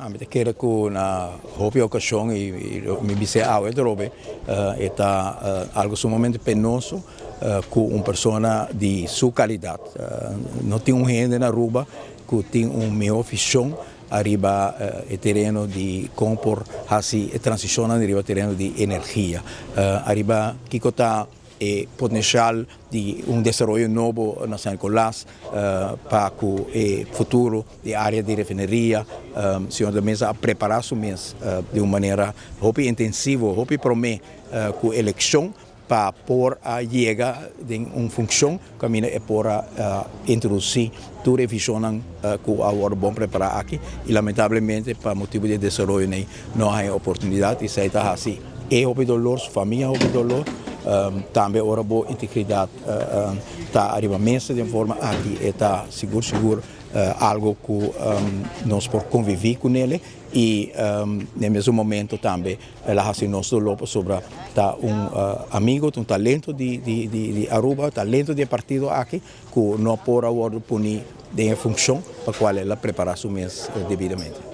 Mi ta kere ku na hopi okashon i mi bis'é awe atrobe, e ta algu sumamente penoso ku un persona di su kalidat, no tin un hende na Aruba ku tin un mihó vishon ariba e tereno di kon por hasi e transishonnan riba tereno di energia, ariba kiko ta e potensial di un desaroyo nobo na San Nicolas pa ku e futuro di area di refineria. Señor de Meza a prepara su mes di un manera hopi intensivo, hopi prome ku elekshon pa por a yega den un funcion caminda e por a introduci tur e visionnan cu a wordo bon prepara aki y lamentablemente pa motibo di e desaroyo ney no a haya oportunidad y esey ta haci e hopi dolor, su famia hopi dolor, tambe ora bo integridad ta ariba mesa den forma aki e ta sigur sigur algo cu nos por convivi cunele y den mesun momento tambe El a hasi nos doló pasobra ta un amigo, ta un talento di Aruba, talento di e partido aki ku no por a wòrdu puni den e funshon pa kual el a prepará su mes debidamente.